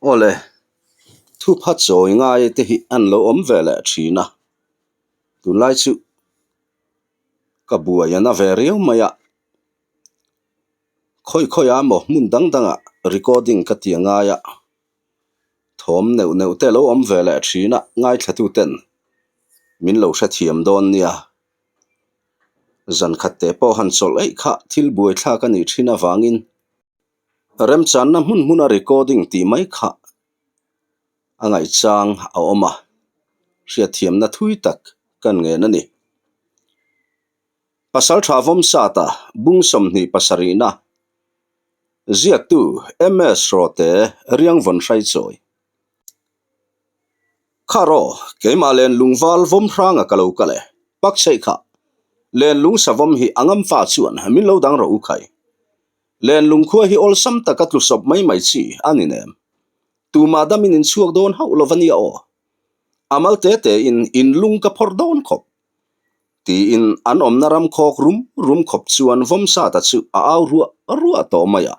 Awle, thupha chawi ngai te hi an lo awm ve leh thin a, tunlai chu ka buai a na ve riau mai a, khawi khawi a maw hmun dang dangah recording ka ti angai a, thawm neuh neuh te lo awm ve leh thin a, ngaithla ten min lo hrethiam dawn nia. Zan khat te pawh han chawlh eih kha thil buaithlak a nih thin avangin remchanna hmun hmuna recording tih mai kha a ngaihchang a awm a, hriatthiamna thui tak kan ngen a ni. Pasaltha Vawmsata bung 27na ziaktu MS Rawte Riangvawn Hraichawi. Kha rawh, keimah len lungval vawm hranga ka lo kal e. Pak chheih kha, len lung savawm hi a ngam fa chuan min lo dang rawh u khai. Len lungkhua hi awlsam taka tlu sawp mai mai chi a ni nem. Tumah damin in chhuak dawn hauh lo va nia aw. A mal te te in in lung ka phawrh dawn khawp. Tiin an awmna ram khawk rum rum khawp chuan Vawmsata chu a au ruah ruah tawh mai a.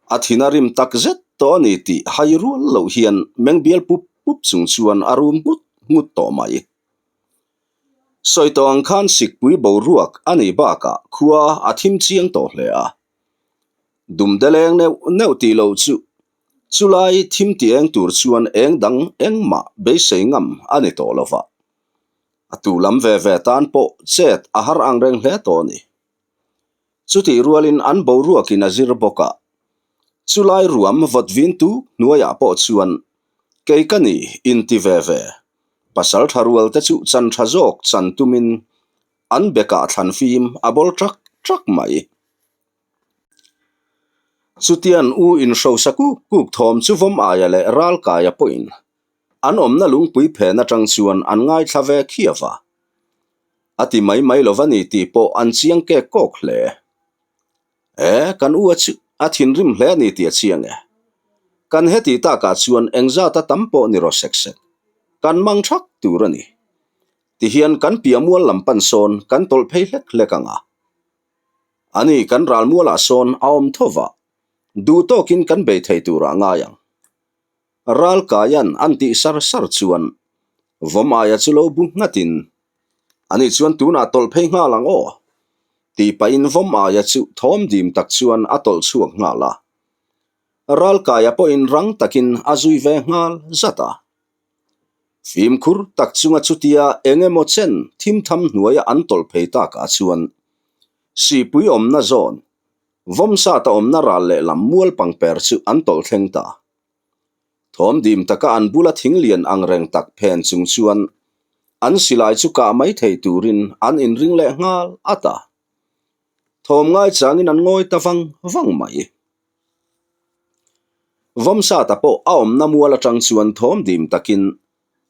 A thin a rim tak zet tawh a ni tih hai rual loh hian meng bial pup pup chung chuan a rum nghut nghut tawh mai. Sawi tawh ang khan sikpui boruak a nih bakah khua a thim chiang tawh hle a. Dumde leng neuh neuh tih loh chu chulai thim ti eng tur chuan eng dang engmah beisei ngam a ni tawh lova. A tu lam ve ve tan pawh chet a har ang reng hle tawh a ni. Chutih rualin an boruakin a zir bawk a, chulai ruam vawt vintu hnuaiah pawh chuan kei ka ni inti ve ve, pasal tha rual te chu chan tha zawk chan tumin an bekah thlan fim a bawl trak trak mai. Chutian u inhrosa kuk kuk thawm chu vawm aia leh ral kaia pawhin an awmna lungpui phen atang chuan an ngaithla ve khiau a. A ti mai mai lo va ni tih pawh an chiang kek kawk hle. E, kan u a chu a thinrim hle a ni tih a chiang e. Kan heti takah chuan engzata tam pawh ni rawh sek sek. Kan mang thak tur a ni. Tihian kan piah mual lam pan sawn kan tawlh phei hlek hlek ang a. Ani kan ral mualah sawn a awm tho va, duh tawkin kan bei thei turah ngai ang. Ralkaia'n an tih sar sar chuan Vawmaia chu lo bu nghatin, Ani chuan tunah tawlh phei nghal ang aw, tih pahin Vawmaia chu thawm dim tak chuan a tawlh chhuak nghal a. Ralkaia pawhin rang takin a zui ve nghal zat a. Fimkhur tak chunga chutia eng emaw chen thimtham hnuaia an tawlh phei takah chuan sipui awmna zawn Vawmsata awmna ral lehlam mual pangper chu an tawlh thleng ta. Thawm dim taka an bula thing lian ang reng tak phen chung chuan an silai chu kah mai thei turin an inring leh nghal at a. Thawm ngaichangin an ngawi ta vang vang mai. Vawmsata pawh a awmna mual atang chuan thawm dim takin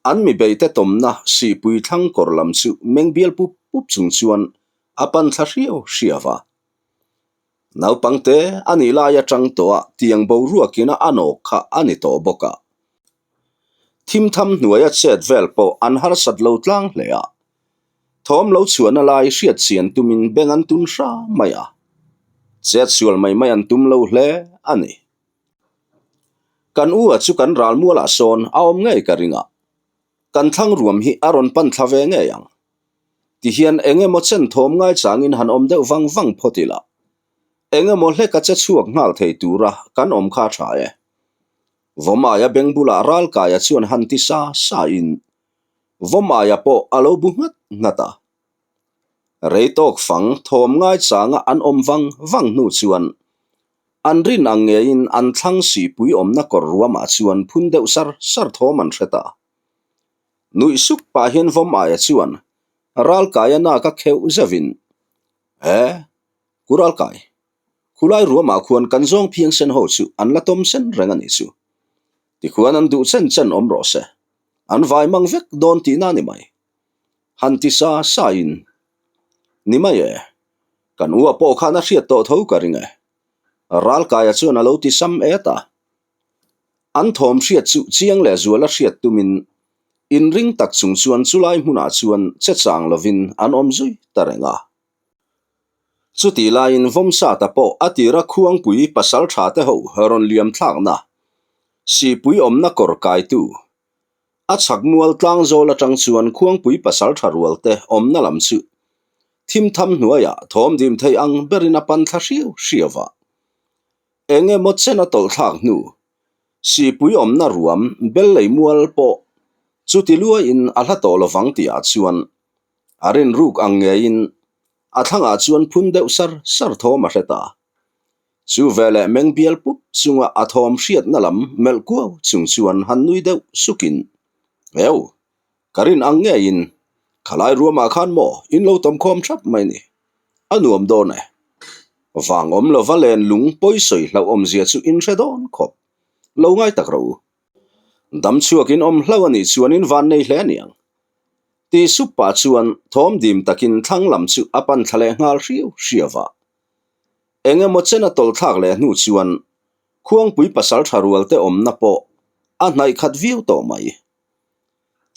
an mi beite tawmna sihpui thlang kawr lam chu meng bial pup pup chung chuan a pan thla hriau hriau a. Naupangte a nih lai atang tawh a tiang boruakin a a nawk kha a ni tawh bawk a. Thimtham hnuaia chet vel pawh an harsat lo tlang hle a. Thawm lo chhuahna lai hriat chian tumin beng an tun hra mai a. Chet sual mai mai an tum lo hle a ni. Kan u a chu kan ral mualah sawn a awm ngei ka ring a. Kan thlang ruam hi a rawn pan thla ve ngei ang. Tihian eng emaw chen thawm ngaichangin han awm deuh vang vang phawt ila, eng emaw hlek a che chhuak nghal thei tura kan awm kha a tha e. Vawmaia beng bulah Ralkaia chuan han ti sa sa in Vawmaia pawh a lo bu nghat nghat a. Rei tawk fang thawm ngaichanga an awm vang vang hnu chuan an rin ang ngeiin an thlang sihpui awmna kawr ruamah chuan phun deuh sar sar thawm an hre ta. Nuih suk pah hian vawm aia chuan Ralkaia nak a kheuh zeuhin, E, ku Ralkai, khulai ruamah khuan kan zawng phiang sen ho chu an la tawm sen reng a nih chu. Tikhuan an duh chen chen awm rawh se, an vai mang vek dawn tihna a ni mai. Han ti sa sa in, Ni mai e, kan ua pawh khan a hriat tawh tho ka ring e. Ralkaia chuan a lo ti sam et a. An thawm hriat chu chiang leh zuala hriat tumin inring tak chung chuan chulai hmunah chuan che chang lovin an awm zui ta reng a. Chutih laiin Vawmsata pawh a tira Khuangpui pasal tha te ho rawn liam thlakna. Sihpui awmna kawr kaitu a chhak mual tlang zawl atang chuan Khuangpui pasaltha rual te awmna lam chu thim tham hnuaiah thawm dim thei ang berin a pan thla hriau hriau a. Eng emaw chen a tawlh thlak hnu Sihpui awmna ruam bel lei mual pawh chuti luaiin a hla tawh lovang tihah chuan a rinruk ang ngeiin a thlangah chuan phun deuh sar sar thawm a hre ta. Chu veleh meng bial pup chunga a thawm hriatna lam melh kuau chung chuan han nui deuh sukin, Eu, ka rin ang ngeiin khalai ruamah khan maw in lo tawmkhawm thap mai ni? A nuam dawn e. Vang awm lova len lung pawisawi hlauhawmzia chu in hre dawn khawp. Lo ngai tak rawh u. Dam chhuakin awm hlauh a nih chuan in van nei hle aniang. Ti sup pah chuan thawm dim takin thlang lam chu a pan thla leh nghal hriau hriau a. Eng emaw chen a tawlh thlak leh hnu chuan Khuangpui pasal tha rual te awmna pawh a hnaih khat viau tawh mai.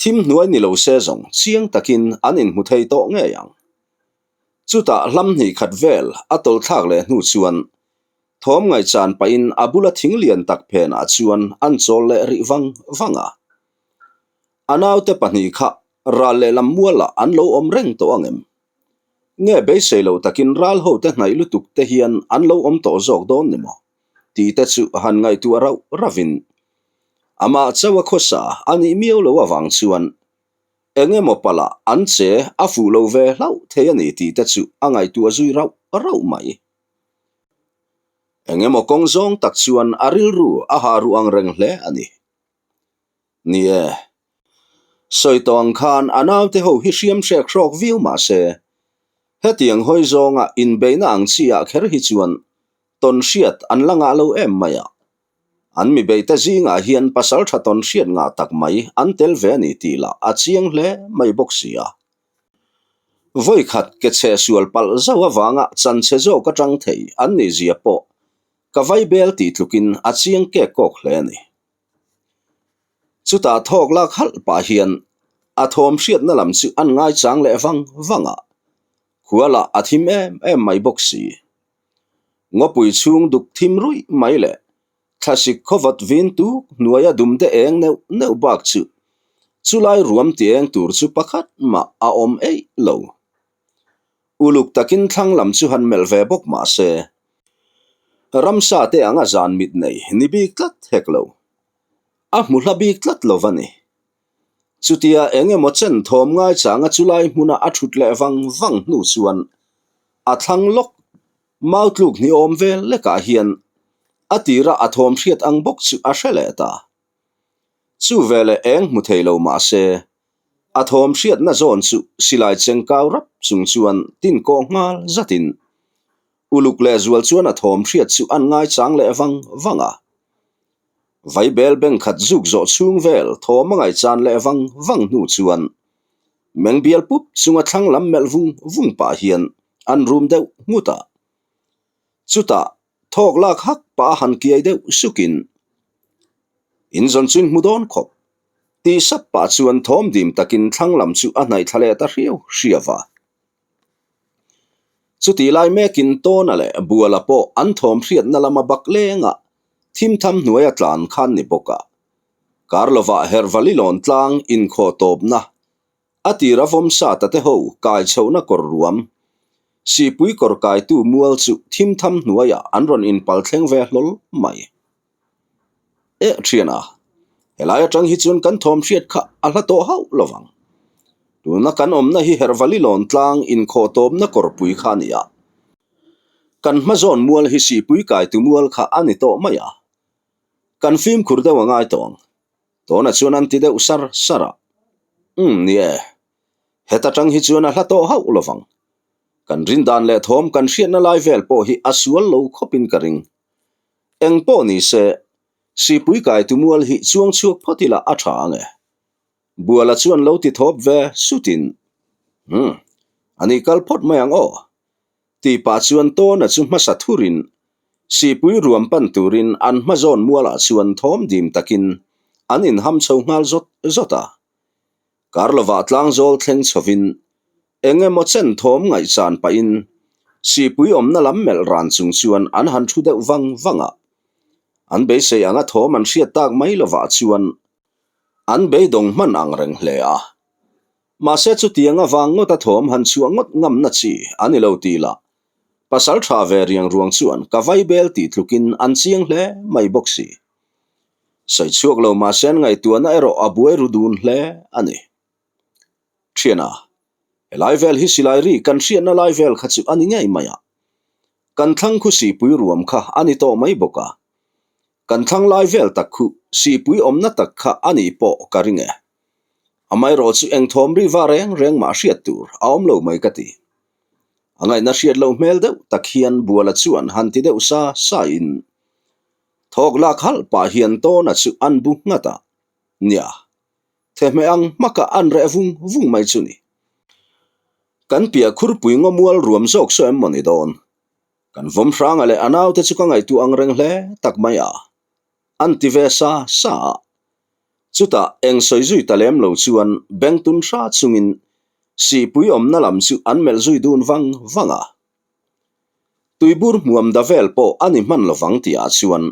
Thim hnuai ni lo se zawng chiang takin an inhmu thei tawh ngei ang. Chutah hlam hnih khat vel a tawlh thlak leh hnu chuan thawm ngaihchan pahin a bula thing lian tak phenah chuan an chawl leh rih vang vang a. A naute pahnih kha ral lehlam mualah an lo awm reng tawh ang em? Nge beisei lo takin ral hote hnaih lutuk te hian an lo awm tawh zawk dawn ni maw? Tih te chu han ngaihtuah rauh rauhin amah chauh a khawsa a nih miau lo avang chuan eng emaw palah an che a fuh lo ve hlauh thei a ni tih te chu a ngaihtuah zui rauh rauh mai. Eng emaw kawng zawng tak chuan a rilru a ha ruh ang reng hle a ni. Ni e, sawi tawh ang khan a naute ho hi hriam hrek hrawk viau mah se, hetiang hawi zawnga inbeihna ang chi ah kher hi chuan tawn hriat an la ngah lo em mai a. An mi beihte zingah hian pasal tha tawn hriat ngah tak mai an tel ve a ni tih lah a chiang hle mai bawk si a. Vawi khat ke chhe sual palh zauh avanga chanchhe zawk atang thei an nih zia pawh ka vaibel tih tlukin a chiang kek kawk hle a ni. Chutah thawk lak halh pah hian a thawm hriatna lam chu an ngaichang leh vang vang a, khua lah a thim em em mai bawk si. Ngawpui chhung duk thim ruih mai leh thlasik khawvat vin tuk hnuaia dum te eng neuh neuh bak chu chulai ruam ti eng tur chu pakhat mah a awm eih lo. Uluk takin thlang lam chu han melh ve bawk mah se, ramsa te anga zan mit nei ni bik tlat hek lo. A hmu hla bik tlat lo va ni. Chutia eng emaw chen thawm ngai changa chulai hmuna a thut leh vang vang hnu chuan a thlang lawk mau tluk ni awm vel lekah hian a tira a thawm hriat ang bawk chu a hre leh ta. Chu veleh eng hmu thei lo mah se, A thawm hriatna zawn chu silai cheng kau rap chung chuan tin kawh nghal zatin uluk leh zual chuan a thawm hriat chu an ngaichang leh vang vang a. Vaibel beng khat zuk zawh chhung vel thawm a ngaihchan leh vang vang hnu chuan meng bial pup chunga thlang lam melh vung vung pah hian an rum deuh nghut a. Chutah thawk lak hak pah a han kiai deuh sukin in zawn chu in hmu dawn khawp. Tih sap pah chuan thawm dim takin thlang lam chu a hnaih thla leh ta hriau hriau a. Chutih lai mekin Tawna leh Buala pawh an thawm hriatna lama bak lengah thim tham hnuaia tlan khan ni bawk a. Kar lovah Hervali lawn tlang inkhawh tawpna a tira vawm sa ta te ho kai chhohna kawr ruam Sihpui kawr kaitu mual chu thim tham hnuaiah an rawn inpal thleng ve hlawl mai. Eh thian a, helai atang hi chuan kan thawm hriat kha a hla tawh hauh lo vang. Tuna kan awmna hi Hervali lawn tlang inkhawh tawpna kawrpui kha a ni a. Kan hma zawn mual hi Sihpui kaitu mual kha a ni tawh mai a. Kan fimkhur deuh a ngai tawh ang. Tawna chuan an ti deuh sar sar a. Umm ni e, heta tang hi chuan a hla tawh hauh lo vang. Kan rindan leh thawm kan hriatna lai vel pawh hi a sual lo khawpin ka ring. Eng pawh ni se, Sipui kaitu mual hi chuang chhuak phawt ila a tha ang e. Buala chuan lo ti thawp ve sutin, Umm, a ni kal phawt mai ang aw. Tih pah chuan Tawna chu hmasa thurin Sipui ruam pan turin an hma zawn mualah chuan thawm dim takin an inham chho nghal zawt zawt a. Kar lovah tlangzawl thleng chhovin eng emaw chen thawm ngaihchan pahin Sipui awmna lam melh ran chung chuan an han thu deuh vang vang a. An beisei anga thawm an hriat tak mai lovah chuan an beidawng hman ang reng hle a. Mahse chutiang avang ngawta thawm han chhuah ngawt ngamna chi a ni lo tih lah pasal tha ve riang ruang chuan ka vaibel tih tlukin an chiang hle mai bawk si. Sawi chhuak lo mahse an ngaihtuahna erawh a buai ru dun hle a ni. Thiana, helai vel hi silai ri kan hriatna lai vel kha chu a ni ngei mai a. Kan thlang khu sihpui ruam kha a ni tawh mai bawk a. Kan thlang lai vel tak khu sihpui awmna tak kha a nih pawh ka ring e. Amaherawh chu eng thawm ri va reng reng mah hriat tur a awm lo mai ka ti. A ngaihna hriat loh hmel deuh tak hian Buala chuan han ti deuh sa sa in thawk lak halh pah hian Tawna chu an bu nghat a, Nia, thehmeh ang hmaka an reh vung vung mai chu ni. Kan piah khurpui ngawmual ruam zawk saw em maw ni dawn? Kan vawm hranga leh a naute chu ka ngaihtuah ang reng hle tak mai a, an ti ve sa sa a. Chutah eng sawi zui ta lem lo chuan beng tun hra chungin sihpui awmna lam chu an melh zui dun vang vang a. Tuibur hmuam da vel pawh a ni hman lovang tihah chuan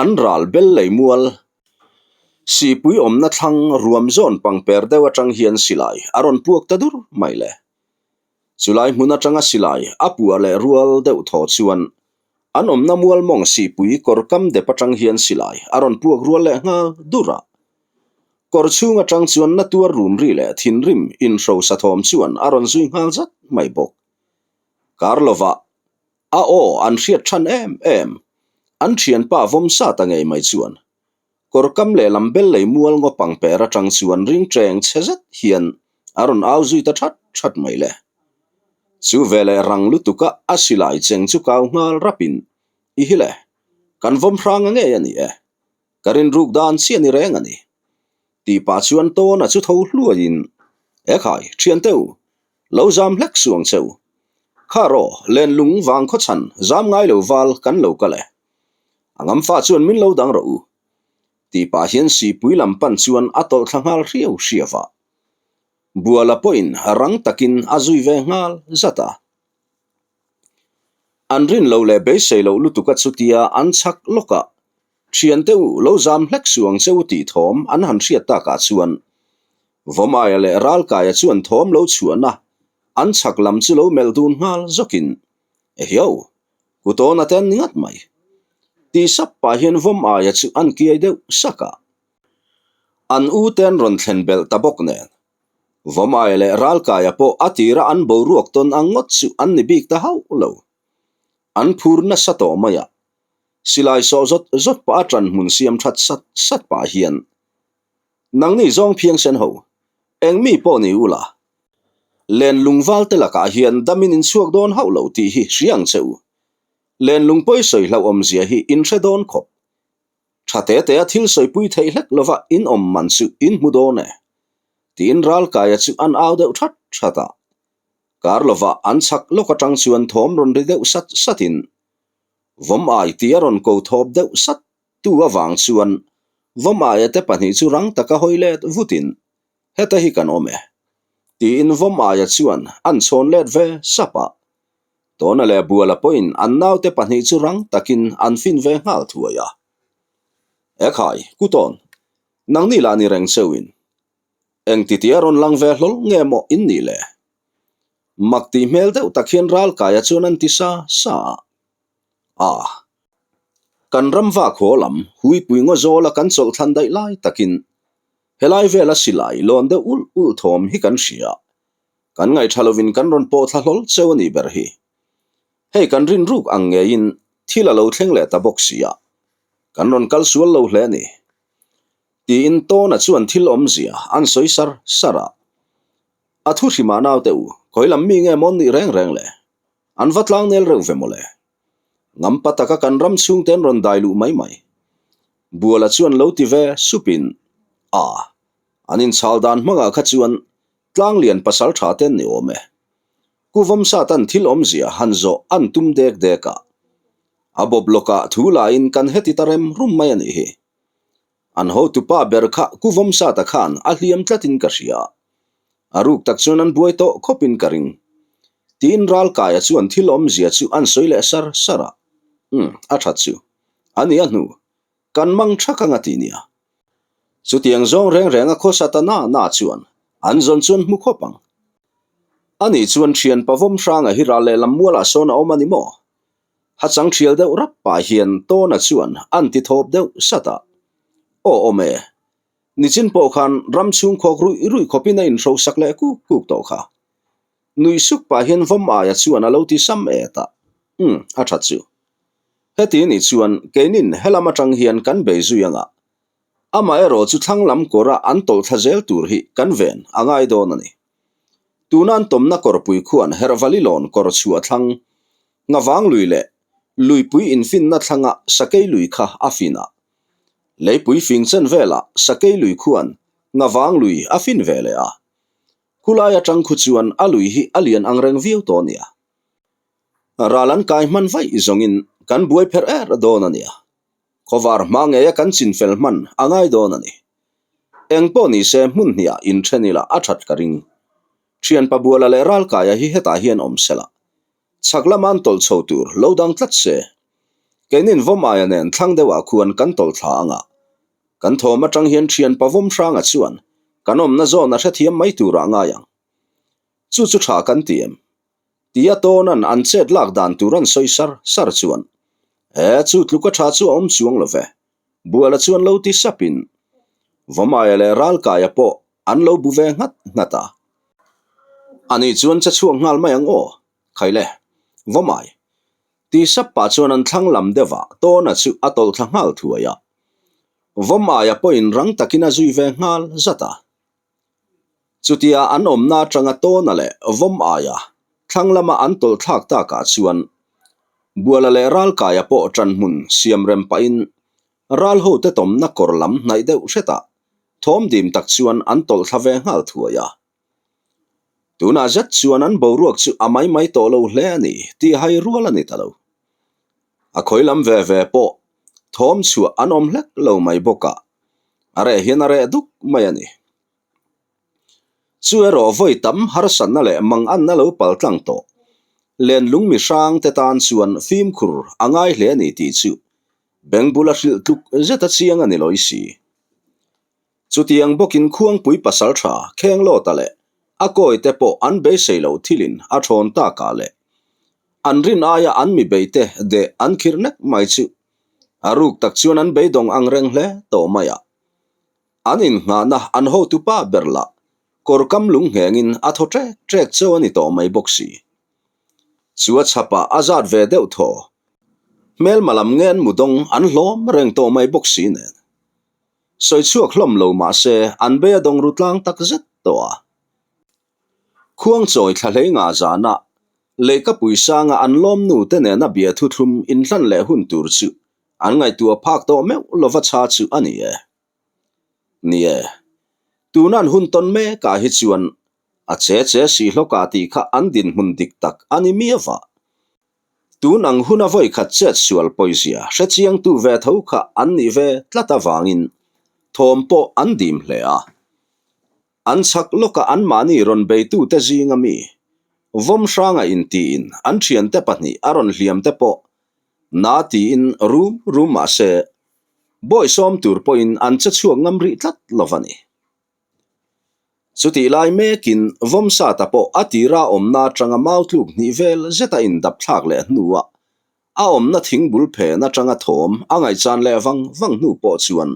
An ral bel lei mual. Sihpui awmna thlang ruam zawn pangper deuh atang hian silai a rawn puak ta dur mai le. Chulai hmun atanga silai a puah leh rual deuh thaw chuan an awmna mual mawng sihpui kawr kam dep atang hian silai a rawn puak rual leh nghal dur a. Kawr chhung atang chuan na tuar rum ri leh thinrim inhrosa thawm chuan a rawn zui nghal zat mai bawk. Kar lovah A aw an hriat than em em. An thianpa vawm sa ta ngei mai chuan kawr kam leh lam bel lei mual ngaw pang per atang chuan ring cheng chhe zet hian a rawn au zui ta that that mai le. Chu veleh rang lutuka a silai cheng chu kau nghal rapin, I hi le, kan vawm hrang a ngei a ni e. Ka rinruk dan chiah ni reng a ni. Tih pah chuan Tawna chu tho hluaiin, Ekhai, thiante u, lo zam hlek suh ang che u. Kha rawh, lenlung vang khaw chhan zam ngai lo val kan lo kal e. A ngamfa chuan min lo dang rawh u. Tih pah hian sihpui lam pan chuan a tawlh thla nghal hriau hriau a. Buala pawhin rang takin a zui ve nghal zat a. An rin lo leh beisei loh lutuka chutia an chhak lawk a, Thiante u lo zam hlek suh ang che u tih thawm an han hriat takah chuan Vawmaia leh Ralkaia chuan thawm lo chhuahna an chhak lam chu lo melh dun nghal zawkin, Ehiau, kutawna te an ni ngat mai. Tih sap pah hian Vawmaia chu an kiai deuh sak a. An u te an rawn thlen belh ta bawk nen Vawmaia leh Ralkaia pawh a tira an boruak tawn ang ngawt chu an ni bik ta hauh lo. An phur nasa tawh mai a, silai sawh zawt zawt pah a ṭan hmun siam ṭhat sat sat pah hian, Nangni zawng phiangsen ho, eng mi pawh ni ula, lenlung valte lakah hian damin in chhuak dawn hauh lo tih hi hria ang che u. Lenlung pawi sawi hlauhawmzia hi in hre dawn khawp. Tha te te a thil sawipui theih hlek lova in awm man chu in hmu dawn e, tiin Ralkaia chu an au deuh that that a. Kar lova an chhak lawk atang chuan thawm rawn ri deuh sat satin Vawm ai tih a rawn ko thawp deuh sat tu avang chuan Vawm aia te pahnih chu rang taka hawi let vutin heta hi kan awm e, tiin Vawm aia chuan an chhawn let ve sap a. Tawna leh Buala pawhin an naute pahnih chu rang takin an fin ve nghal thuai a. Ekhai, Kutawn, nangni lah ni reng cheuhin engti tia rawn lang ve hlawl nge maw in nih le? Mak tih hmel deuh tak hian Ralkaia chuan an ti sa sa a. A, kan ram vak haw lam huipui ngaw zawla kan chawlh thlan daih lai takin helai vela silai lawn deuh ulh ulh thawm hi kan hria. Kan ngaihṭha lovin kan rawn pawh thla hlawl cheu a nih ber hi. Hei kan rin ruk ang ngeiin thil a lo thleng leh ta bawk si a, kan rawn kal sual lo hle a ni. Tiin Tawna chuan thil awmzia an sawi sar sar a. A thu hrimah naute u, khawi lam mi nge mawn nih reng reng le? An va tlang nel reuh ve mawle. Ngampa taka kan ram chhungte an rawn dai luh mai mai. Buala chuan lo ti ve supin, A, an inchhal dan hmangah kha chuan Tlanglian pasal tha te an ni awm e. Ku Vawmsatan thil awmzia han zawh an tum dek dek a. A bawp lawkah thu lain kan heti ta rem rum mai a nih hi. An hotupa ber kha Ku Vawmsata khan a hliam tlatin ka hria. A ruk tak chuan an buai tawh khawpin ka ring. Tiin Ralkaia chuan thil awmzia chu an sawi leh sar sar a. Umm, a that chu. A nia hnu, kan mang thak anga ti nia. Chutiang zawng reng reng a khawsa ta na na chuan an zawn chuan hmu khawp ang. Ani chuan thian pavawm hranga hi ral lehlam mualah sawn a awm a ni maw? Ha chang thial deuh rap pah hian Tawna chuan an ti thawp deuh sat a. Aw awm e, nichin pawh khan ram chhung khawk ruih ruih khawpin a inhrosak leh kuk kuk tawh kha. Nui suk pah hian vawm aia chuan a lo ti sam et a, Umm, a tha chu. Heti nih chuan keinin helam atang hian kan bei zui anga, amaherawh chu thlang lam kawra an tawlh thla zel tur hi kan ven a ngai dawn a ni. Tuna an tawmna kawrpui khuan Herhvali lawn kawr chhuah thlang, Ngavang lui leh Luipui infinna thlanga Sakei lui kha a fin a. Leipui fing chen velah Sakei lui khuan Ngavang lui a fin ve leh a. Khulai atang khu chuan a lui hi a lian ang reng viau tawh nia. Ral an kai hman vaih zawngin kan buai pherh er dawn a nia. Khawvar hma ngeia kan chinfel hman a ngai dawn a ni. Eng pawh ni se hmun hniah inthen ila a that ka ring. Thianpa Buala leh Ralkaia hi hetah hian awm sela. Chhak lama an tawlh chho tur lo dang tlat se. Keinin Vawmaia nen thlang deuhah khuan kan tawlh thla anga. Kan thawm atang hian thianpa Vawm Hranga chuan kan awmna zawn a hrethiam mai turah ngai ang. Chu chu tha kan ti em? Tia Tawna'n an chet lak dan tur an sawi sar sar chuan, E, chu tluka tha chu a awm chuang lo ve. Buala chuan lo ti sapin Vawmaia leh Ralkaia pawh an lo bu ve nghat nghat a. Ani chuan che chhuak nghal mai ang aw, Khaile, Vawmai. Ti sap pah chuan an thlang lam deuhah Tawna chu a tawlh thla nghal thuai a. Vawmaia pawhin rang takin a zui ve nghal zat a. Chutia an awmna atanga Tawna leh Vawm aia thlang lama an tawlh thlak takah chuan Buala leh Ralkaia pawh ṭanhmun siam rem pahin ral hote tawmna kawr lam hnaih deuh hretah thawm dim tak chuan an tawlh thla ve nghal thuai a. Tunah zet chuan an boruak chu a mai mai tawh lo hle a ni tih hai rual a ni ta lo. A khawi lam ve ve pawh thawm chhuah an awm hlek lo mai bawk a, a reh hian a reh duk mai a ni. Chu erawh vawi tam harsatna leh manganna lo pal tlang tawh. Lenlung mi hrang te tan chuan fimkhur a ngai hle a ni tih chu beng bula hrilh tluk zet a chiang a ni lawi si. Chutiang bawkin Khuangpui pasal tha Khenglawta leh a kawite pawh an beisei loh thilin a thawn takah leh an rin aia an mi beite deh an khirh nek mai chu a ruk tak chuan an beidawng ang reng hle tawh mai a. An innghahna an hotupa ber lah kawr kam lung nghengin a thaw ṭek ṭek chauh a ni tawh mai bawk si. Chu a chhapah a zat ve deuh thaw. Hmelma lam ngen mudawng an hlawm reng tawh mai bawk si nen. Sawi chhuak hlawm lo mah se an bei a dawng ru tlang tak zet tawh a. Khuang chawi thla hlei nga zana Leikapui sanga an lawmnu te nena bia thuthlum inhlan leh hun tur chu an ngaihtuah phak tawh meuh lova cha chu a ni e. Ni e, tuna an hun tawn mekah hi chuan a che che si hlawka tih kha an dinhmun dik tak a ni miau a. Tun ang huna vawi khat chet sual pawizia hrechiangtu ve tho kha an nih ve tlat avangin thawm pawh an dim hle a. An chhak lawka anmahni rawn beitute zinga mi vawm hranga intiin an thiante pahnih a rawn hliam te pawh na tiin rum rum mah se bawisawm tur pawhin an che chhuak ngam rih tlat lo va ni. Chutih lai mekin Vawmsata pawh a tira awmna atanga mau tluk hnih vel zeta indap thlak leh hnuah a awmna thing bul phen atanga thawm a ngaihchan leh vang vang hnu pawh chuan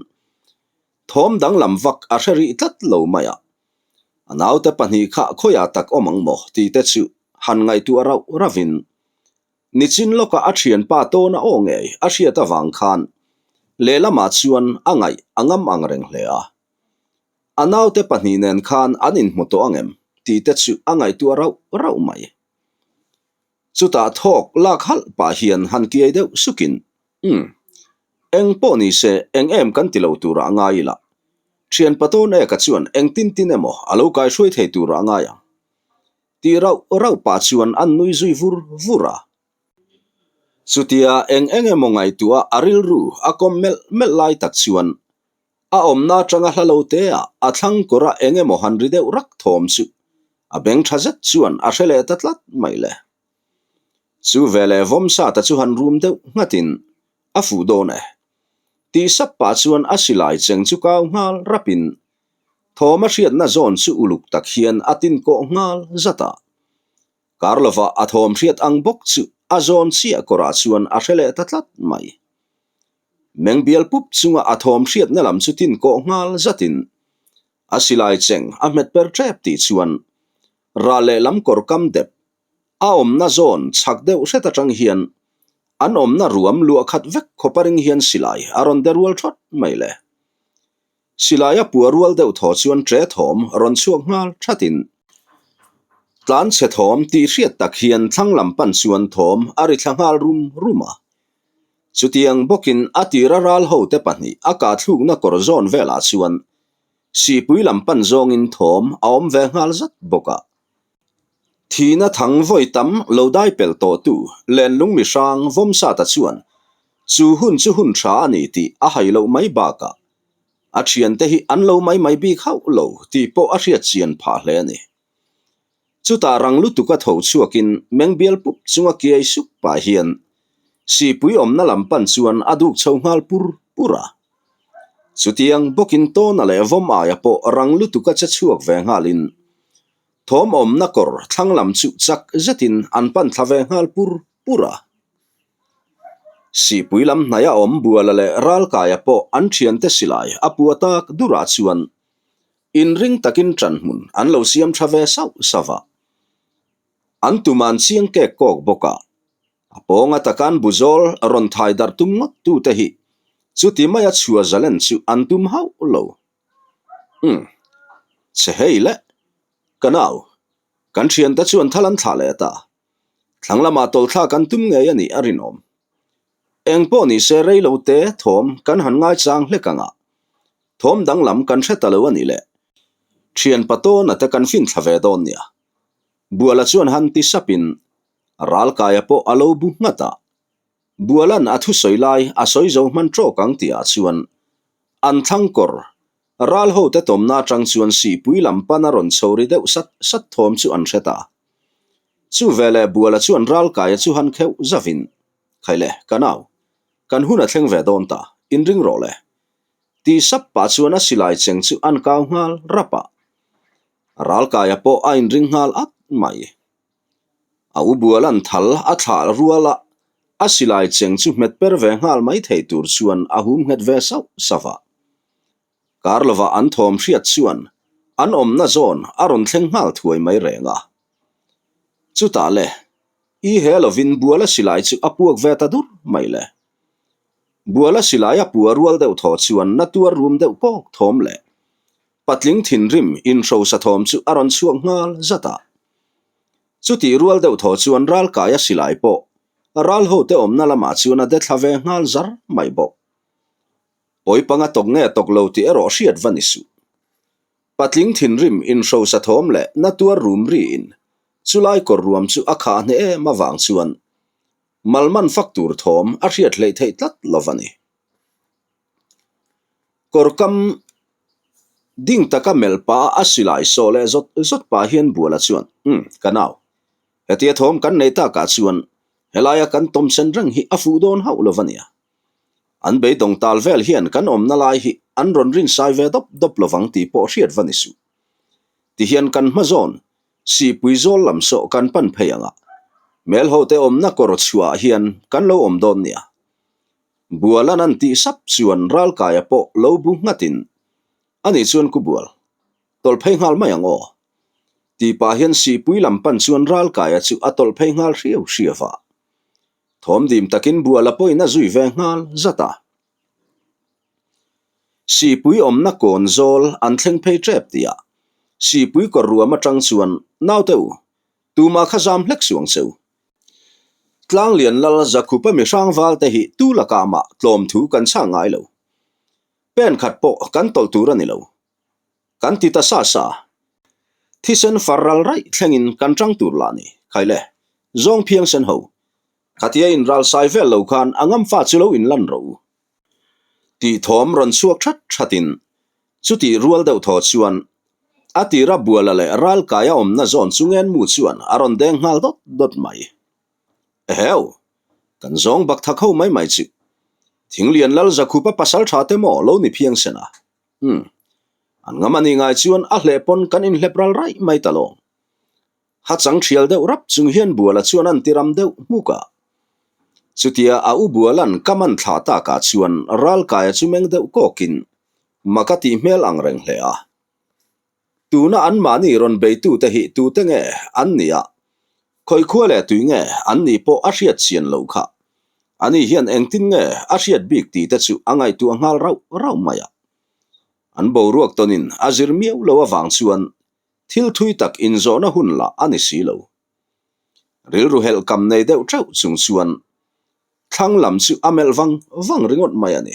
thawm danglam vak a hre rih tlat lo mai a. A naute pahnih kha khawiah tak awm ang maw tih te chu han ngaihtuah rauh rauhin nichin lawka a thianpa tawna aw ngei a hriat avang khan lehlamah chuan a ngaih a ngam ang reng hle a. A naute pahnih nen khan an inhmu tawh ang em tih te chu a ngaihtuah rauh rauh mai. Chutah thawk lak halh pah hian han kiai deuh sukin, Umm, eng pawh ni se eng em kan ti lo turah a ngai ila. Thian Patawn Eka chuan eng tin tin emaw a lo kaihruai thei turah a ngai ang. Tih rauh rauh pah chuan an nui zui vur vur a. Chutia eng eng emaw ngaihtuah a rilru a kawm melh melh lai tak chuan A awmna atanga hla lo te ah a thlang kawr a eng emaw han ri deuh rak thawm chu a beng tha zet chuan a hre leh ta tlat mai le. Chu veleh Vawmsata chu han rum deuh nghatin. A fuh dawn e. Tih sap pah chuan a silai cheng chu kau nghal rapin thawm a hriatna zawn chu uluk tak hian a tin kawh nghal zat a. Kar lovah a thawm hriat ang bawk chu a zawn chiah kawrah chuan a hre leh ta tlat mai. Meng bial pup chunga a thawm hriatna lam chu tin kawh nghal zatin a silai cheng a hmet per tep tih chuan ral lehlam kawr kam dep A awmna zawn chhak deuh hret atang hian an awmna ruam luah khat vek khawpa ring hian silai a rawn de rual thawt mai le. Silai a pua rual deuh thaw chuan tre thawm rawn chhuak nghal thatin tlan chhe thawm tih hriat tak hian thlang lam pan chuan thawm a ri thla nghal rum rum a. Chutiang bawkin a tira ral hote pahnih a kah thlukna kawr zawn velah chuan sihpui lam pan zawngin thawm a awm ve nghal zat bawk a. Thihna thang vawi tam lo dai pel tawhtu lenlung mi hrang Vawmsata chuan chu hun chu hun tha a ni tih a hai loh mai bakah a thiante hi an lo mai mai bik hauh lo tih pawh a hriat chian phah hle a ni. Chutah rang lutuka tho chhuakin meng bial pup chunga kiai sup pah hian sipui awmna lam pan chuan a duk chho nghal pur pur a. Chutiang bawkin tawna leh vawm aia pawh rang lutuka che chhuak ve nghalin Thawm awmna kawr thlang lam chu chak zetin an pan thla ve nghal pur pur a. Sihpui lam hnaia awm Buala leh Ralkaia pawh an thiante silai a pua tak durah chuan inring takin ṭanhmun an lo siam ṭha ve sauh sauh a. An tum an chiang kek kawk bawk a, a pawnga takan buzawl rawn thai darh tum ngawt tute hi chuti maia chhua zalen chu an tum hauh lo. Umm. Che hei le. Ka nau. Kan thiante chuan thal an thlah leh ta. Thlang lamah tawlthla kan tum ngei a nih a rinawm. Eng pawh ni se rei lo te thawm kan han ngaichang hlek ang a. Thawm danglam kan hre ta lo a nih le. Thian patawna te kan fin thla ve dawn nia. Buala chuan han ti sapin Ralkaia pawh a lo bu nghat a. Bualan a thusawi lai a sawi zo hman tawk ang tihah chuan an thlang kawr ral hote tawmna atang chuan sihpui lam pan a rawn chho ri deuh sat sat thawm chu an hre ta. Chu veleh Buala chuan Ralkaia chu han kheuh zavin, Khaile, ka nau, kan hun a thleng ve dawn ta, inring rawh le. Ti sap pah chuan a silai cheng chu an kau nghal rap a. Ralkaia pawh a inring nghal at mai. A u Bualan thal a thlah rual a, a silai cheng chu hmet per ve nghal mai thei tur chuan a hum nghet ve sauh sauh a. Kar lovah an thawm hriat chuan an awmna zawn a rawn thleng nghal thuai mai reng a. Chutah le, i he lovin Buala silai chu a puak ve ta dur mai le. Buala silai a pua rual deuh thaw chuan na tuar rum deuh kawk thawm leh Patling thinrim inhrosa thawm chu a rawn chhuak nghal zat a. Chutih rual deuh thaw chuan Ralkaia silai pawh ral hote awmna lamah chuan a de thla ve nghal zar mai bawk. Pawi panga tawk nge tawk lo tih erawh hriat va ni suh. Patling thinrim inhrosa thawm leh na tuar rum riin chulai kawr ruam chu a khah hneh em avang chuan malman fak tur thawm a hriat hleih theih tlat lo va ni. Kawrkam ding taka melh pah a silai sawh leh zawt zawt pah hian Buala chuan, Umm, ka nau. Hetia thawm kan nei takah chuan helaia kan tawm sen reng hi a fuh dawn hauh lo va nia. An beidawng tal vel hian kan awmna lai hi an rawn rinsai ve dawp dawp lovang tih pawh hriat va ni suh. Tihian kan hma zawn, sihpui zawl lam sawh kan pan phei ang a, hmelhote awmna kawr chhuahah hian kan lo awm dawn nia. Bualan an tih sap chuan Ralkaia pawh lo bu nghatin, Ani chuan ku Bual, tawlh phei nghal mai ang aw. Tih pah hian sihpui lam pan chuan Ralkaia chu a tawlh phei nghal hriau hriau a. Thawm dim takin Buala pawhin a zui ve nghal zat a. Sihpui awmna kawn zawl an thleng phei tep tihah Sihpui kawr ruam atang chuan, Naute u, tumah kha zam hlek suang che u. Tlanglian lal Zakhupa mi hrangval te hi tu lakah mah tlawm thu kan chhang ngai lo. Pen khat pawh kan tawlh tur a ni lo. Kan ti ta sa sa. Thisen far ral raih thlengin kan tang tur lah ni. Khai le, zawng phiang sen ho. Khatia inral sai vel lo khan a ngamfa chu lo inlan rawh u. Tih thawm rawn chhuak that thatin chutih rual deuh thaw chuan a tira Buala leh Ralkaia awmna zawn chu ngenmu chuan a rawn deng nghal dawt dawt mai. Eheu! Kan zawng bak thak ho mai mai chu. Thinglian Lal Zakhupa pasal tha te maw lo ni phiang sen a? Umm. An ngam a nih ngai chuan a hleh pawn kan inhlep ral raih mai ta lawng. Ha chang thial deuh rap chung hian Buala chuan an ti ram deuh hmuk a. Chutia a u Buala'n ka man thlah takah chuan Ralkaia chu meng deuh kawkin mak a tih hmel ang reng hle a. Tuna anmahni rawn beitute hi tute nge an nih a, khawikhua leh tui nge an nih pawh a hriat chian loh kha. Ani hian engtin nge a hriat bik tih te chu a ngaihtuah nghal rauh rauh mai a. An boruak tawnin a zir miau lo avang chuan thil thui tak inzawhna hun lah a ni si lo. Rilru helh kam nei deuh theuh chung chuan thlang lam chu a melh vang vang ringawt mai a ni.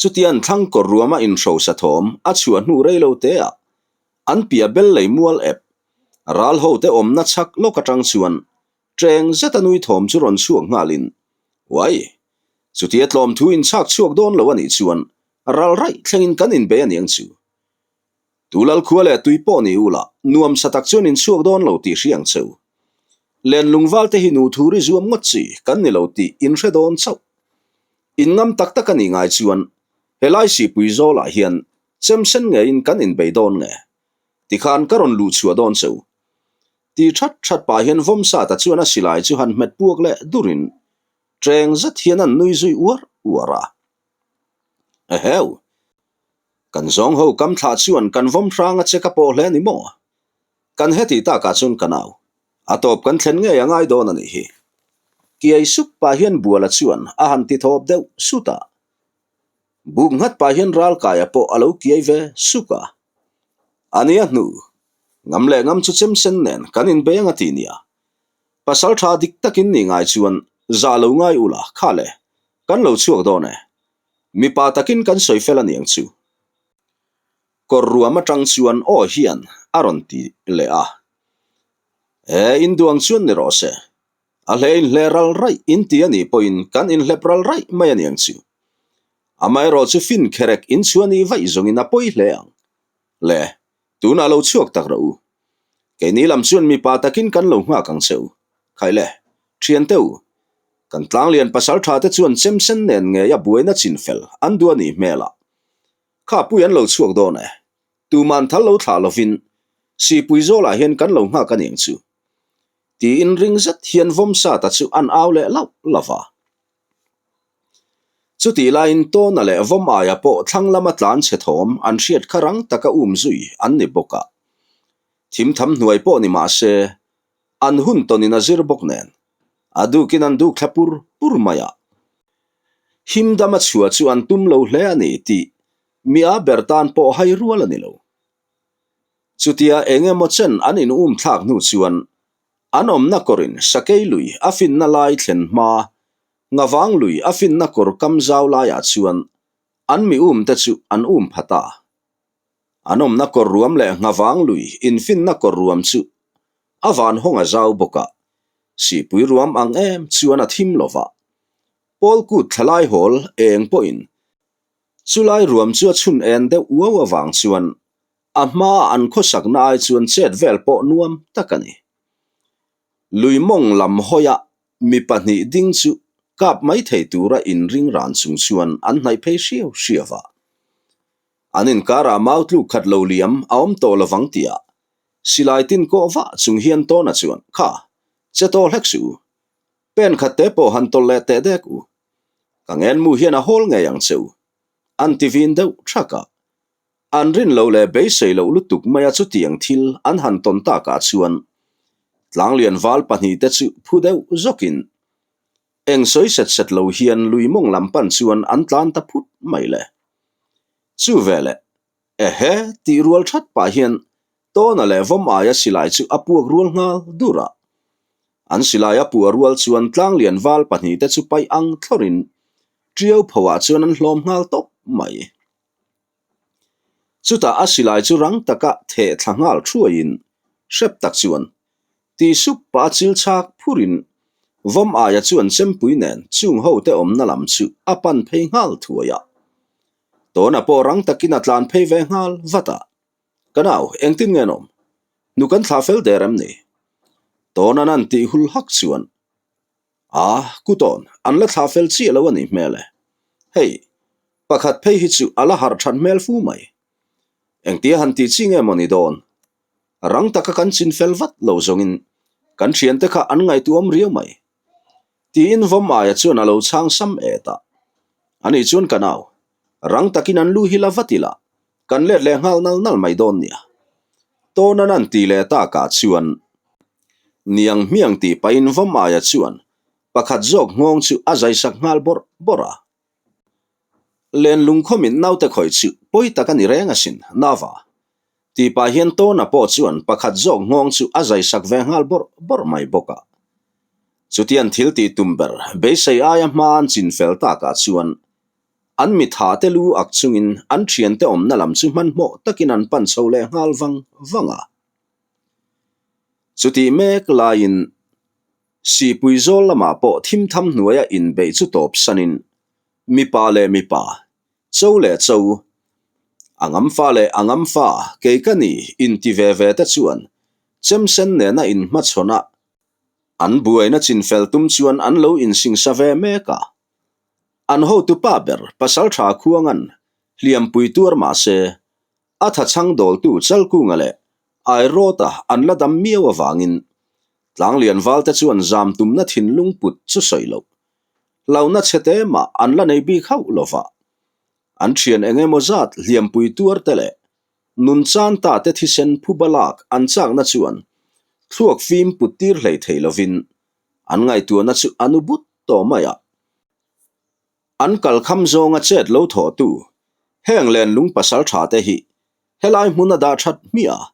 Chutian thlang kawr ruama inhrosa thawm a chhuah hnu rei lo te ah an piah bel lei mual ep ral ho te awmna chhak lawk atang chuan ṭeng zeta nui thawm chu rawn chhuak nghalin, Uai! Chutia tlawm thu inchhak chhuak dawn lo a nih chuan ral raih thlengin kan inbei a niang chu. Tu lal khua leh tui pawh ni ula, nuam sa tak chuan inchhuak dawn lo tih hria ang cheu. Len lungval te hi nu thu ri zuam ngawt chi kan ni lo tih in hre dawn chauh. In ngam tak tak a nih ngai chuan helai sihpui zawlah hian chem sen ngeiin kan inbei dawn nge? Tikhan ka rawn luh chhuah dawn cheu. Ti that that pah hian Vawmsata chuan a silai chu han hmet puak leh durin ṭeng zet hian an nui zui uar uar a. Eheu! Kan zawng ho kam thlah chuan kan vawm hrang a che ka pawh hle ni maw? Kan heti takah chuan ka nau. A tawp kan thlen ngei a ngai dawn a nih hi. Kiai sup pah hian Buala chuan a han ti thawp deuh sut a. Buk nghat pah hian Ralkaia pawh a lo kiai ve suk a. A nia hnu, ngam leh ngam chu chem sen nen kan inbei ang a ti nia. Pasal tha dik takin ni ngai chuan zah lo ngai ula kha le, kan lo chhuak dawn e. Mipa takin kan sawi fel a niang chu. Kawr ruam atang chuan aw hian a rawn ti leh a. E, induang chuan ni rawh se. A hle inhle ral raih in ti a nih pawhin kan inhlep ral raih mai a niang chu. Amaherawh chu fin kherek inchhuah nih vaih zawngin a pawi hle ang. Le, tunah lo chhuak tak rawh u. Keini lam chuan mipa takin kan lo nghak ang che u. Khai le, thiante u. Kan tlanglian pasal tha te chuan chem sen nen ngei a buaina chin fel an duh a nih hmel a. Kha pui an lo chhuak dawn e. Tuman thal lo thlah lovin sipui zawlah hian kan lo nghak a niang chu. Tiin ring zet hian Vawmsata chu an au leh lauh lauh va. Chutih laiin Tawna leh Vawm aia pawh thlang lama tlan chhe thawm an hriat kha rang taka um zui an ni bawk a. Thim tham hnuai pawh ni mah se, an hun tawnin a zir bawk nen, a dukin an duk thla pur pur mai a. Him dama chhuah chu an tum lo hle a ni tih mi a ber tan pawh hai rual a ni lo. Chutia eng emaw chen an in um thlak hnu chuan an awmna kawrin Sakei lui a finna lai thlen hma Ngavang lui a finna kawr kam zau laiah chuan an mi um te chu an um pha ta. An awmna kawr ruam leh Ngavang lui infinna kawr ruam chu a van hawng a zau bawk a, sihpui ruam ang em chuan a thim lo va. Pawl kut thlalai hawl eng pawhin chulai ruam chu a chhun en deuh uau avang chuan a hmaa an khawsakna ai chuan chet vel pawh nuam tak a ni. Lui mawng lam hawiah mi pahnih ding chu kap mai thei tura inring ran chung chuan an hnaih phei hriau hriau a. An inkarah mau tluk khat lo liam a awm tawh lovang tihah silai tin kawh vah chung hian Tawna chuan, Kha, che tawh hlek suh u. Pen khat te pawh han tawlh leh teh dek u. Ka ngenmu hian a hawl ngei ang che u. An ti vin deuh thak a. An rin loh leh beisei loh lutuk maia chutiang thil an han tawn takah chuan Tlanglian val pahnihte chu phu deuh zawkin eng sawi set set lo hian lui mawng lam pan chuan an tlan ta phut mai le. Chu veleh, Ehe tih rual that pah hian Tawna leh Vawm aia silai chu a puak rual nghal dur a. An silai a puah rual chuan Tlanglian val pahnihte chu paih ang thlawrin Tiau phoah chuan an hlawm nghal tawp mai. Chutah a silai chu rang taka theh thla nghal thuaiin hrep tak chuan ti sup pah a chil chhak phurin Vawm aia chuan chempui nen chung ho te awmna lam chu a pan phei nghal thuai a. Tawna pawh rang takin a tlan phei ve nghal vat a. Ka nau, engtin nge an awm? Nu kan thlah fel der em ni? Tawna'n an tih hul hak chuan. A, kutawn, an la thlah fel chiah lo a nih hmel e. Hei, pakhat phei hi chu a la harh that hmel fu mai. Engtia han tih chi nge maw ni dawn? Rang taka kan chin fel vat lo zawngin kan thiante kha an ngaihtuahawm riau mai. Tiin vawm aia chuan a lo chhang sam et a. Ani chuan ka nau, rang takin an lu hi la vat ila, kan let leh nghal nal nal mai dawn nia. Tawnan an ti leh takah chuan niang hmiang tih pahin vawm aia chuan pakhat zawk nghawng chu a zaisak nghal bawrh bawrh a. Lenlung khawmin naute khawih chu pawi tak a ni reng asin, Nava. Tih pah hian Tawna pawh chuan pakhat zawk nghawng chu a zaisak ve nghal bawrh bawrh mai bawk a. Chutiang thil tih tum ber beisei aia hma an chin fel takah chuan an mitha te lu ak chungin an thiante awmna lam chu hmanhmawh takin an pan chho leh nghal vang vang a. Chutih mek laiin Sihpui zawl lamah pawh thimtham hnuaia inbeih chu tawp sanin mipa leh mipa, cho leh cho, a ngamfa leh a ngamfa kei ka ni inti ve ve te chuan chemsen nena inhmachhawn a, an buaina chinfel tum chuan an lo insingsa ve mek a. An hotupa ber Pasaltha Khuangan hliampui tuar mah se, a thachhang dawltu Chalkunga leh Airawta an la dam miau avangin Tlanglian valte chuan zam tumna thinlung put chu sawi loh. Hlauhna chhe te mah an la nei bik hauh lo va. An thian eng emaw zat hliampui tuar te leh nun chan ta te thisen phuba lak an chakna chuan thluak fim put tir hlei thei lovin an ngaihtuahna chu a nu but tawh mai a. An kalkham zawnga chet lo thawhtu heng lenlung pasal tha te hi helai hmun a dah that hmiah a.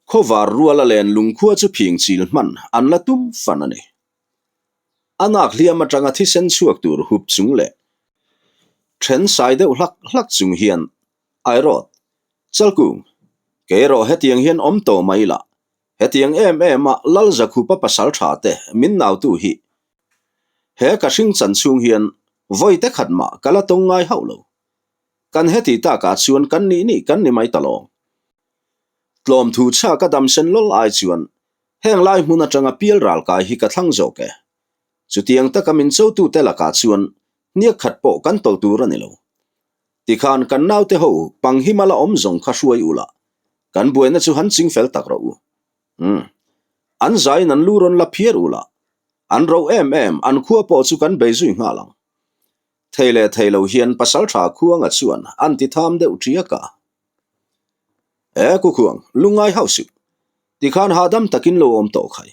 Khawvar ruala lenlung khua chu phing chil hman an la tum fan a ni. A nak hliam atanga thisen chhuak tur hup chung leh then sai deuh hlak hlak chung hian Airawt, Chalkung, kei erawh hetiang hian awm tawh mai la, hetiang em em a Lal Zakhupa pasal tha te min nautu hi he ka hring chan chhung hian vawi te khat mah ka la tawng ngai hauh lo. Kan heti takah chuan kan nih nih kan ni mai ta lawng. Tlawm thu chhak a dam sen lawl ai chuan heng lai hmun atanga pial ral kai hi ka thlang zawk e. Chutiang taka min chotute lakah chuan hniak khat pawh kan tawlh tur a ni lo. Tikhan kan naute ho panghima la awm zawng kha hruai ula, kan buaina chu han ching fel tak rawh u. Umm. An zaiin an lu rawn la phiar ula, an ro em em an khua pawh chu kan bei zui nghal ang. Thei leh thei lo hian Pasaltha Khuanga chuan an ti tham deuh ṭiak a. E Kukhuang, lungngai hauh suh. Tikhan hahdam takin lo awm tawh khai.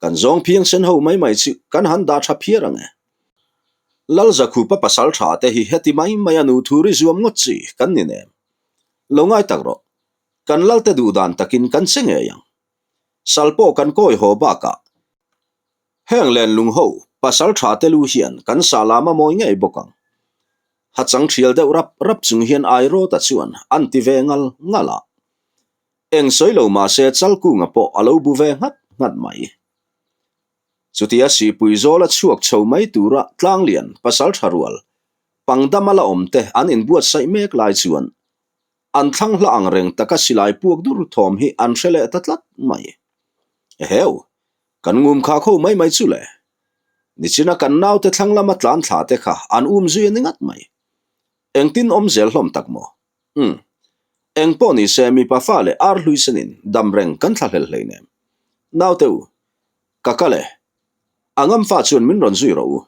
Kan zawng phiang sen ho mai mai chu kan han dah tha phiar ang e. Lalzakhupa Pasaltha te hi heti mai mai a nu thu ri zuam ngawt chi kan ni nem. Lo ngai tak rawh. Kan Lalte duh dan takin kan che ngei ang. Sal pawh kan kawi haw bakah Heng lenlung ho pasal tha te lu hian kan sa lam a mawi ngei bawk ang. Ha chang thial deuh rap rap chung hian Airawta chuan an ti ve ngal ngal a. Eng sawi lo mah se Chalkunga pawh a lo bu ve nghat nghat mai. Chutia Sihpui zawl a chhuak chho mai tura Tlanglian pasal tha rual pangdam a la awm te an inbuatsaih mek lai chuan An thlang hla ang reng taka silai puak dur thawm hi an hre leh ta tlat mai. Eheu, kan ngum kha kho mai mai chu le. Nichina kan naute thlang lama tlan thla te kha an um zui a ni ngat mai. Engtin awm zel hlawm tak maw? Umm. Eng pawh ni se mipa fa leh ar hlui senin dam reng kan thla hlel hleinem. Naute u, ka kal e. A ngam fa chuan min rawn zui rawh u.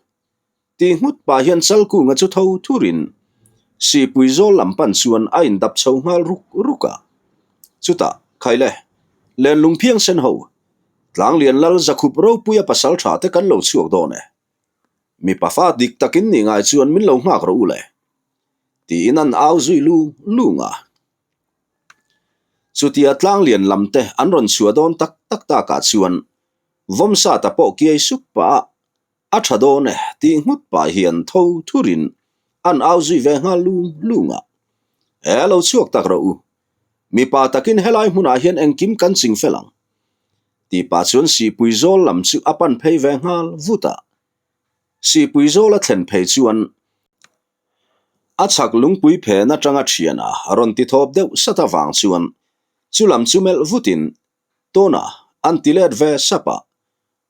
Ti nghut pah hian Chalkunga chu tho thurin Sipui zawl lam pan chuan a indap chho nghal ruk ruk a. Chutah, Khaile, lenlung phiang sen ho, Tlanglian Lal Zakhup ropuia pasal tha te kan lo chhuak dawn e. Mipa fa dik takin nih ngai chuan min lo nghak rawh u le. Tiin an au zui lung lung a. Chutia Tlanglian lam te an rawn chhuah dawn tak tak takah chuan Vawmsata pawh kiai sup pah a, A tha dawn e, tih nghut pah hian tho thurin an au zui ve nghal lung lung a. E, lo chhuak tak rawh u. Mipa takin helai hmunah hian engkim kan ching fel ang. Tih pah chuan Sihpui zawl lam chu a pan phei ve nghal vut a. Sihpui zawl a thlen phei chuan a chhak lungpui phen atanga thian a rawn ti thawp deuh sat avang chuan chu lam chu melh vutin Tawna an ti let ve sap a.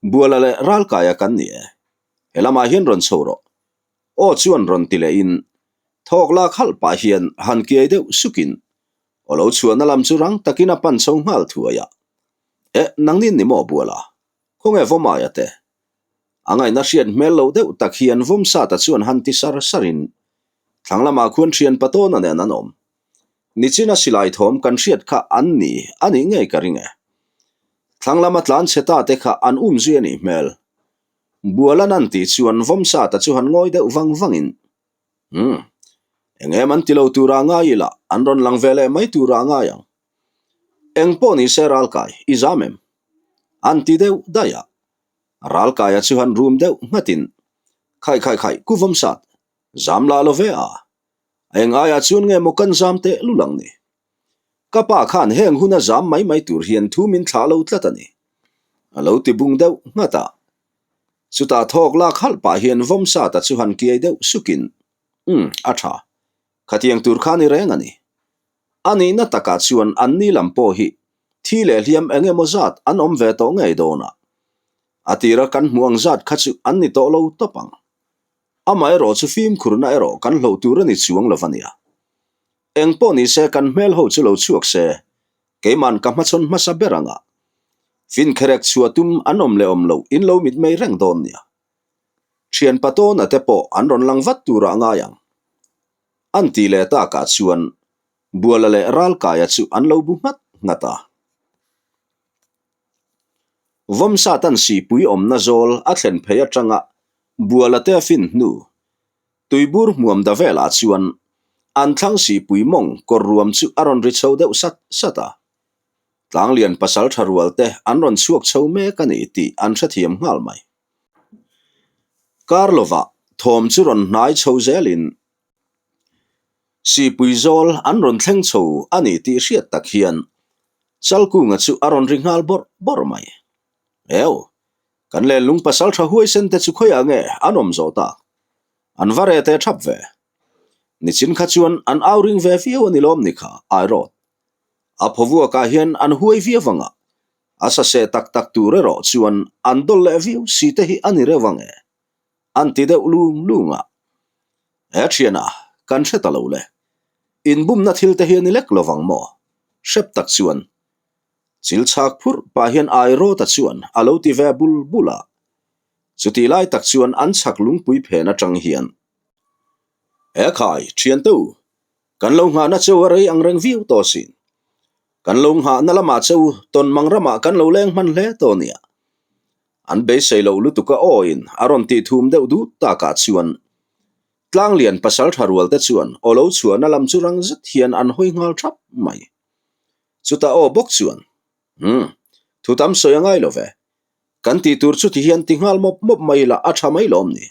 Buala leh Ralkaia kan ni e. He lamah hian rawn chho rawh. Aw chuan rawn ti lehin thawk lak halh pah hian han kiai deuh sukin aw lo chhuahna lam chu rang takin a pan chho nghal thuai a. Eh, nangnin ni maw Buala? Khawnge Vawmaia te? A ngaihna hriat hmel loh deuh tak hian Vawmsata chuan han ti sar sarin thlang lamah khuan thian Patawna nen an awm. Nichina silai thawm kan hriat kha an ni a nih ngei ka ring e. Thlang lama tlan chhe ta te kha an um zui a nih hmel. Bualan an tih chuan Vawmsata chu han ngawi deuh vang vangin, Umm, eng em an ti lo tura ngai ila an rawn lang ve leh mai tura ngai ang. Eng pawh ni se Ralkai, i zam em? An ti deuh daih a. Ralkaia chu han rum deuh nghatin, Khai khai khai, ku Vawmsat, zam lah lo ve a. Eng aiah chuan nge maw kan zam teh lul ang ni? Ka pa khan heng huna zam mai mai tur hian thu min thlah lo tlat a ni. A lo ti bung deuh nghat a. Chutah thawk lak halh pah hian Vawmsata chu han kiai deuh sukin, Umm, a tha. Khatiang tur kha ni reng a ni. A nihna takah chuan an ni lam pawh hi thi leh hliam eng emaw zat an awm ve tawh ngei dawn a. A tira kan hmuh ang zat kha chu an ni tawh lo tawp ang. Amaherawh chu fimkhurna erawh kan hloh tur a ni chuang lo a nia. Eng pawh ni se kan hmel ho chu lo chhuak se, keiman ka hmachhawn hmasa ber anga finkherek chhuah tum an awm leh awm loh in lo mitmei reng dawn nia. Thian Patawna te pawh an rawn lang vat turah ngai ang. An ti leh takah chuan Buala leh Ralkaia chu an lo bu nghat nghat a. Vawmsatan sipui awmna zawl a thlen phei atanga Buala te a fin hnu Tuibur hmuam da velah chuan an thlang sipui mawng kawr ruam chu a rawn ri chho deuh sat sat a. Tlanglian pasal tha rual te an rawn chhuak chho mek a ni tih an hrethiam nghal mai. Kar lovah thawm chu rawn hnai chho zelin sipui zawl an rawn thleng chho a ni tih hriat tak hian Chalkunga chu a rawn ri nghal bawrh bawrh mai. Eo! Kan lenlung pasal tha huaisen te chu khawiah nge an awm zawh tak? An va reh teh thap ve. Nichin kha chuan an au ring ve viau a ni lawm ni kha, Airawt. A phawvuakah hian an huai viau ang a, a saseh tak tak tur erawh chuan an dawl leh viau si te hi a ni reuh ang e. An ti deuh lung lung a. He thiana, kan hre ta lo le. Inbumna thil te hi a ni lek lovang maw? Hrep tak chuan Chil chhak phurh pah hian Airawta chuan a lo ti ve bul bul a. Chutih lai tak chuan an chhak lungpui phen atang hian, He khai, thiante u, kan lo nghahna cheu a rei ang reng viau tawh asin. Kan lo nghahna lamah cheu tawnmang ramah kan lo leng hman hle tawh nia. An beisei loh lutuk a awin a rawn tih thum deuh dut takah chuan Tlanglian pasal tha rualte chuan aw lo chhuahna lam chu rang zet hian an hawi nghal thap mai. Chutah aw bawk chuan, Umm, thu tam sawi a ngai lo ve. Kan tih tur chu ti hian ti nghal mawp mawp mai ila a tha mai lawm ni.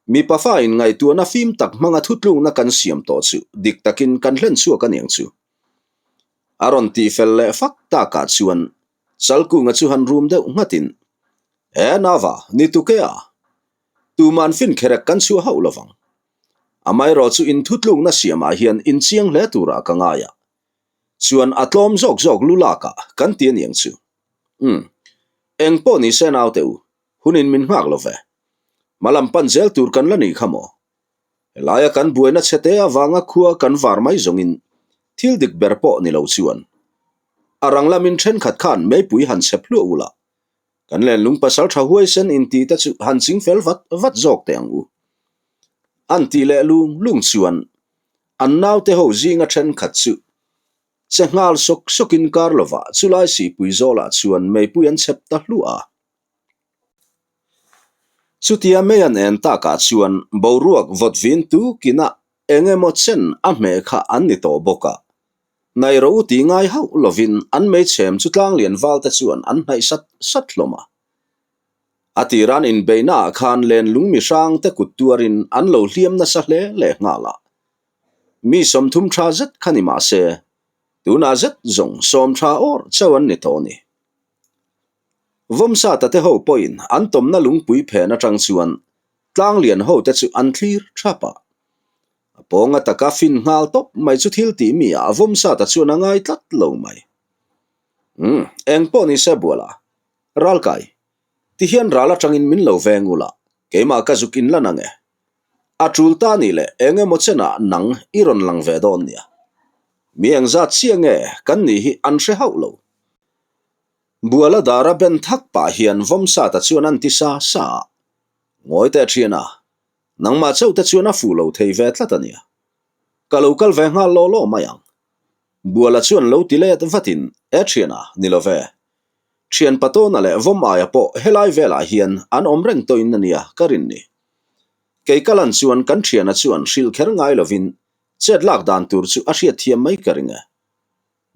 Mipa fa in ngaihtuahna fim tak hmanga thutlukna kan siam tawh chu dik takin kan hlen chhuak a niang chu. A rawn tih fel leh fak takah chuan Chalkunga chu han rum deuh nghatin, E Nava, ni tuke a? Tuman finkherek kan chhuah hauh lovang. Amaherawh chu inthutlukna siamah hian inchiang hle turah ka ngai a. Chuan a tlawm zawk zawk lu lakah kan ti aniang chu. Umm. Eng pawh ni se naute u, hunin min nghak lo ve. Hmalam pan zel tur kan la nih kha maw? Helaia kan buaina chhete avanga khua kan var mai zawngin thil dik ber pawh ni lo chuan a rang lamin thenkhat khan meipui han chhep hluah ula, Kan lenlung pasal tha huaisen inti te chu han ching fel vat vat zawk teh ang u. An tih leh lung lung chuan an naute ho zinga thenkhat chu che nghal sawk sawkin kar lovah chulai sihpui zawlah chuan meipui an chhep ta hluah a. Chutia mei an en takah chuan boruak vawt vin tukinah Eng emaw chen a hmeh kha an ni tawh bawk a, hnaih ro tih ngai hauh lovin an meichhem chu tlanglian valte chuan an hnaih sat sat hlawm a. A tiran inbeihnaah khan lenlung mi hrangte kut tuarin an lo hliam nasa hle leh nghal a. Mi 30 tha zet kha ni mah se, tunah zet zawng sawm tha awr chauh an ni tawh a ni. Vawmsata te ho pawhin an tawmna lungpui phen atang chuan Tlanglian ho te chu an thlir thap a. A pawnga taka fin nghal tawp mai chu thil tih mi ah Vawmsata chuan a ngai tlat lo mai. Umm, eng pawh ni se Buala, Ralkai. Tihian ral atangin min lo veng ula, keimah ka zuk inlan ang e. A tul ta nih leh eng emaw chenah nang i rawn lang ve dawn nia. Mi engzat chiah nge kan nih hi an hre hauh lo. Buala dara ben thak pah hian Vawmsata chuan an ti sa sa a. Ngawi teh thian a, nangmah chauh te chuan a fuh lo thei ve tlat a nia. Ka lo kal ve nghal law law mai ang. Buala chuan lo ti let vatin, E thian a, ni lo ve. Thian Patawna leh Vawm aia pawh helai velah hian an awm reng tawhin a nia ka rin ni. Kei ka lan chuan kan thiana chuan hrilh kher ngai lovin chet lak dan tur chu a hriat thiam mai ka ring e.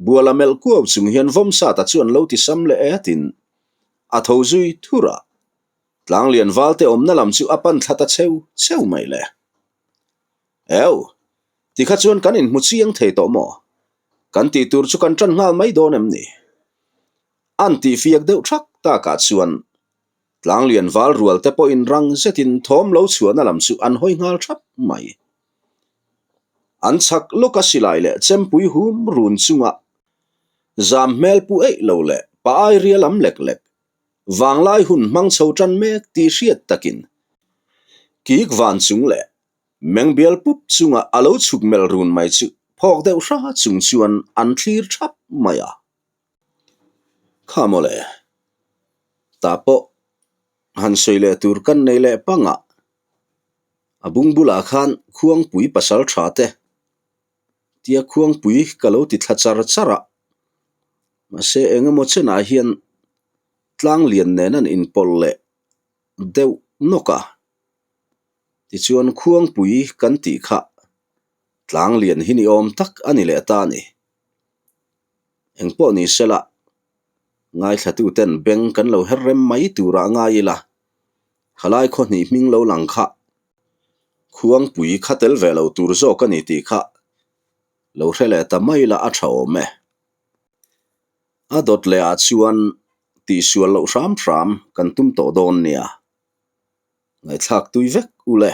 Buala melh kuau chung hian Vawmsata chuan lo ti sam leh etin a tho zui thur a. Tlanglian valte awmna lam chu a pan thla ta cheu cheu mai le. Eu! Tikha chuan kan inhmu chiang thei tawh maw? Kan tih tur chu kan ṭan nghal mai dawn em ni? An tih fiak deuh thak takah chuan Tlanglian val rual te pawhin rang zetin thawm lo chhuahna lam chu an hawi nghal thap mai. An chhak lawka silai leh chempui hum run chunga zam hmel pu eih lo leh pa ai ria lam lek lek vanglai hun hmang chho tan mek tih hriat takin kik van chung leh meng bial pup chunga a lo chhuk melh run mai chu phawk deuh hra chung chuan an thlir thap mai a. Kha mawle, tah pawh han sawi leh tur kan nei leh pangah a bung bulah khan khuangpui pasal tha te tia khuangpui ka lo ti thla char char a, mahse eng emaw chenah hian tlang lian nen an inpawlh leh deuh nawk a, tichuan khuangpui kan tih kha tlang lian hi ni awm tak a ni leh ta a ni. Engpawh ni sela, ngaithlatuten beng kan lo her rem mai turah ngai ila, khalai khaw hnih hming lo lang kha khuangpui kha tel ve lo tur zawk a ni tih kha lo hre leh ta mai ila a tha awm e. A dawt leh ah chuan tihsual loh hram hram kan tum tawh dawn nia. Ngaihthlak tui vek u le.